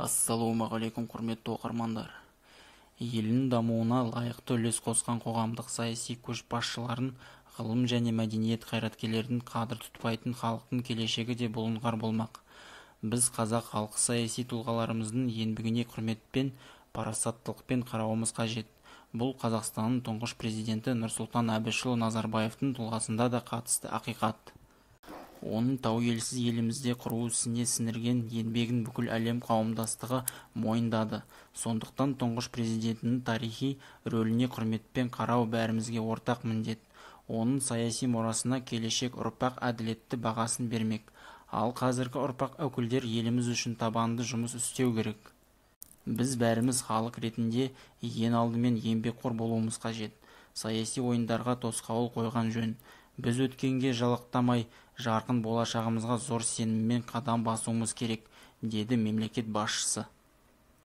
Ассалаумағалейкум, құрметті оқырмандар! Елінің дамуына лайықты үлес қосқан қоғамдық-саяси көшбасшыларын, ғылым және мәдениет қайраткерлерін қадір тұтпайтын халықтың келешегі де бұлыңғыр болмақ. Біз, қазақ халқы, саяси тұлғаларымыздың еңбегіне құрметпен, парасаттылықпен қарауымыз қажет. Бұл Қазақстанның Тұңғыш Президенті Нұрсұлтан Әбішұлы Назарбаевтың тұлғасына да қатысты ақиқат. Оның тәуелсіз елімізді құру ісіне сіңірген еңбегін бүкіл әлем қауымдастығы мойындады. Сондықтан Тұңғыш Президентінің тарихи рөліне құрметпен қарау бәрімізге ортақ міндет. Оның саяси мұрасына келешек ұрпақ әділетті бағасын бермек. Ал қазіргі ұрпақ өкілдері еліміз үшін табанды жұмыс істеу керек. Біз бәріміз халық ретінде ең алдымен еңбекқор болуымыз қажет. Саяси ойындарға тосқауыл қойған жөн. Біз өткенге жалақтамай, жарқын болашағымызға зор сеніммен қадам басуымыз керек, деді мемлекет басшысы.